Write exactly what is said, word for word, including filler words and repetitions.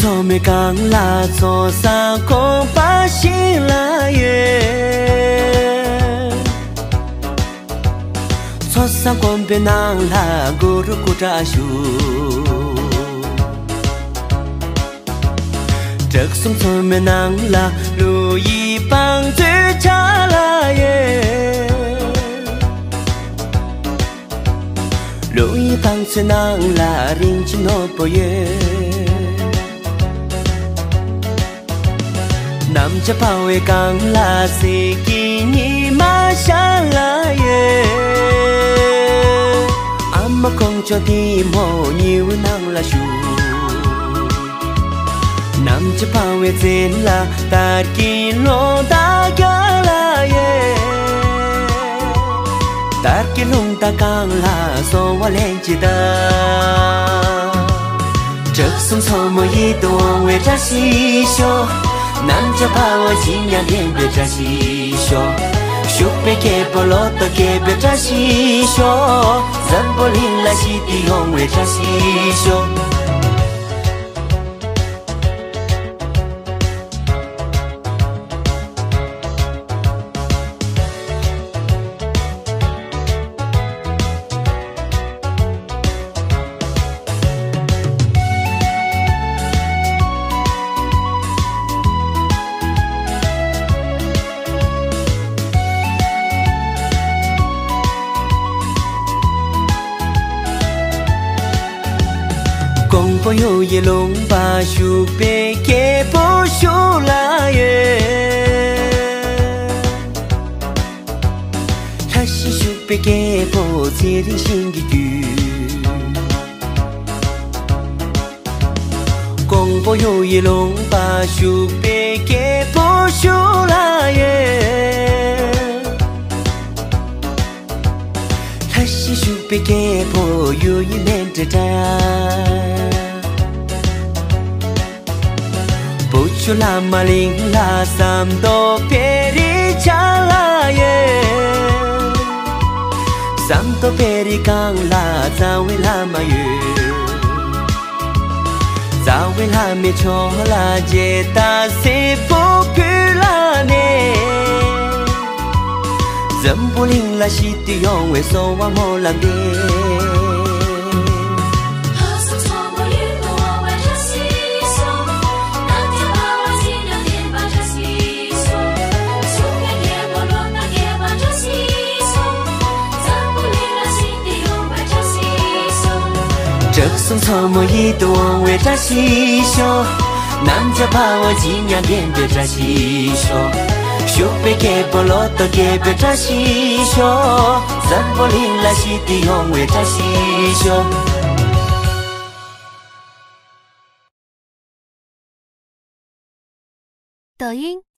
མཚོ་མོའི་སྒང་ལ་ཚོགས་བསགས་གོང་འཕེལ་ཞིང་ལ་ཡོད། ཚོགས་བསགས་གོང་འཕེལ་ནང་ལ་གུ་རུ་སྐུ་དྲག་བཞུགས། བྲག་གསུམ་མཚོ་མོའི་ནང་ལ་ཀླུ་ཡི་བང་མཛོད་ཕྱག་ལ་ཡོད། ཀླུ་ཡི་བང་མཛོད་ནང་ལ་རིན་ཆེན་ནོར་བུ་ཡོད། གནམ་ལྕགས་འཕང་བའི་སྒང་ལ་གསེར་གྱི་ཉི་མ་ཤར་ལ་ཡོད། ཨ་མ་ཀོང་ཇོ་བདེ་མོ་ཉི་འོད་ནང་ལ་བཞུགས། གནམ་ལྕགས་འཕང་བའི་རྩེ་ལ་དར་གྱི་རླུང་རྟ་རྒྱུག་ལ་ཡོད། དར་གྱི་རླུང་རྟ་སྒང་ལ་གསོལ་བ་ལེན་ཅིག་གདའ། བྲག་གསུམ་མཚོ་མོ་ཡིད་དུ་འོང་བའི་བཀྲ་ཤིས་ཤོག། གནམ་ལྕགས་འཕང་བ་བརྗིད་ཉམས་ལྡན་པའི་བཀྲ་ཤིས་ཤོག། ཕྱུག་པའི་སྐྱེས་བུ་ལོ་ཏོག་རྒྱས་པའི་བཀྲ་ཤིས་ཤོག། འཛམ་བུ་གླིང་ལ་ཞི་བདེ་ཡོང་བའི་བཀྲ་ཤིས་ཤོག། ཀོང་པོ་གཡུ་ཡི་ལུང་པ་བཞུགས་པའི་རྒྱལ་པོ་བཞུགས་ལ་ཡོད། ལྷ་བཞི་བཞུགས་པའི་རྒྱལ་པོ་ཚེ་རིང་ཞིང་གི་རྒྱུད། ཀོང་པོ་གཡུ་ཡི་ལུང་པ་བཞུགས་པའི་རྒྱལ་པོ་བཞུགས་ལ་ཡོད། ལྷ་བཞི་བཞུགས་པའི་རྒྱལ་པོ་གཡུ་ཡི་མཎྜལ་འདྲ། བུ་ཆུ་བླ་མ་གླིང་ལ་ཟམ་གདོང་བེ་རི་བྱང་ལ་ཡོད། ཟམ་གདོང་བེ་རི་སྒང་ལ་རྩ་བའི་བླ་མ་ཡོད། རྩ་བའི་བླ་མའི་ཕྱོགས་ལ་མཇལ་དར་སེར་པོ་ཕུལ་ལ་གནས། འཛམ་བུ་གླིང་ལ་ཞི་བདེ་ཡོང་བའི་གསོལ་བ་སྨོན་ལམ་འདེབས། བྲག་གསུམ་མཚོ་མོ་ཡིད་དུ་འོང་བའི་བཀྲ་ཤིས་ཤོག། གནམ་ལྕགས་འཕང་བ་བརྗིད་ཉམས་ལྡན་པའི་བཀྲ་ཤིས་ཤོག། ཕྱུག་པའི་རྒྱལ་པོ་ལོ་ཏོག་རྒྱས་པའི་བཀྲ་ཤིས་ཤོག། འཛམ་བུ་གླིང་ལ་ཞི་བདེ་ཡོང་བའི་བཀྲ་ཤིས་ཤོག། 抖音，